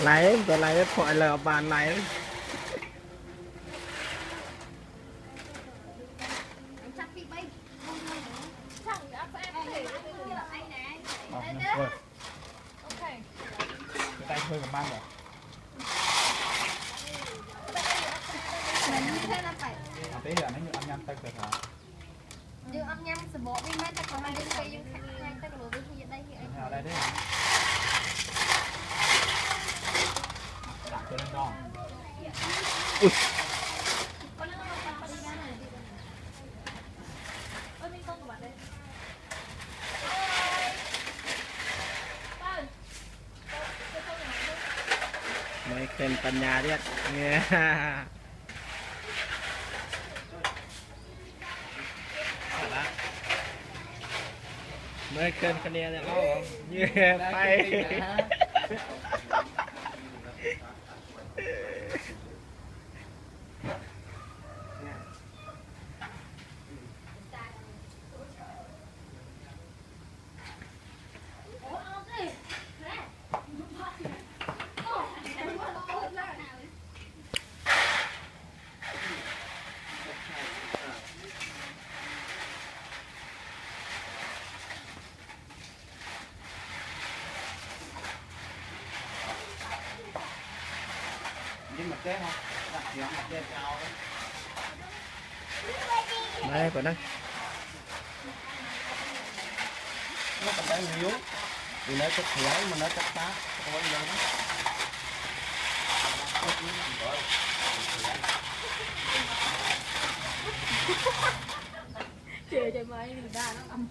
Lais, tus lais pom lawm pas lais. Cái tay hơi còn mang rồi. Mà tí là nó như ăn nhanh tay kìa hả? Đừng ăn nhanh, sờ bọ đi, mai ta còn mang đến cây, dưỡng khát ngay, ta còn đổ đi thì đây thì ấy. Ở đây đấy. Đặt cho nó đo. Ui. Mới khen tận nhà điếc. Mới khen cái này là nó như phay. Đấy, còn đây. Nó còn đang hiếu. Vì nó chắc khiếu mà nó chắc xác. Ôi, nó Trời, trời, mà đi ra nó tầm